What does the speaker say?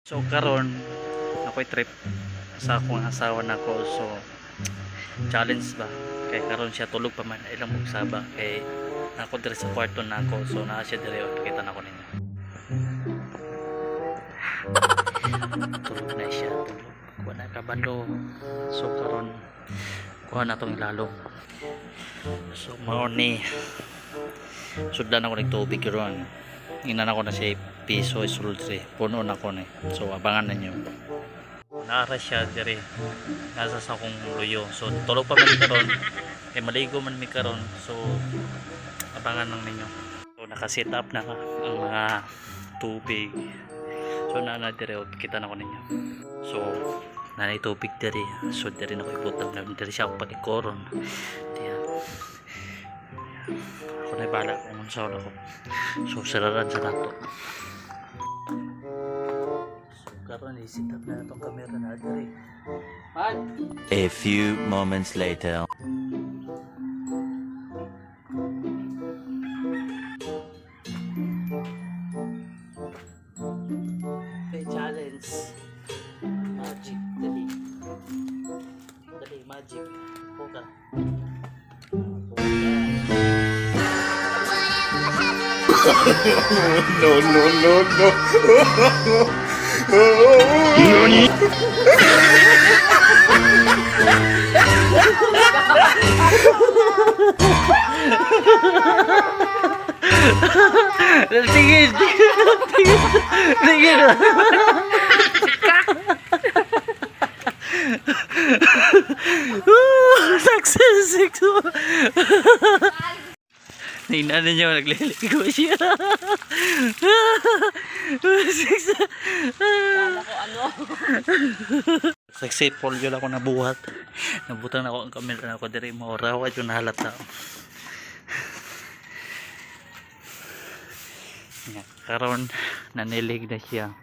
So karon ako'y trip sa akong asawa nako, so challenge ba kay karon siya tulog pa man, ilang magsaba kay ako diri sa kwarto nako, so naa siya diri, pakita nako ninyo. Tulog na siya, tulog, wala kabalo. So karon kuha na tong ilalom. So mao ni sudlan ako ng tubig ron. Ingnan ako na siya piso isulod diri. Puno na ko ni. So abangan ninyo. Naara siya diri. Nasa sa akong luyo. So tulog pa man mi karon. Kay maligo man mi karon. So abangan lang ninyo. So naka-set up na ang mga tubig. So naa na diri, oh, kita na ko ninyo. So nanay tubig diri. So diri na ko ibutang na diri siya ako palikoron. Diya. Ako na bala kung unsa ako. So sararan sa nato. So karon i-set up na atong camera na diri. Man. A few moments later. Okay, challenge. Magic, dali. Dali, magic. Puka. Puka. No, no, no, no. NANI? Tingin! Tingin! Tingin! Woo! Success! Success! Tingnan ninyo, nagliligo siya. Success! Kala ko ano. Successful yun ako nabuhat. Nabutan ako ang camera na ako diri mo rawa yun nahalata. Nga, karon nanilig na siya.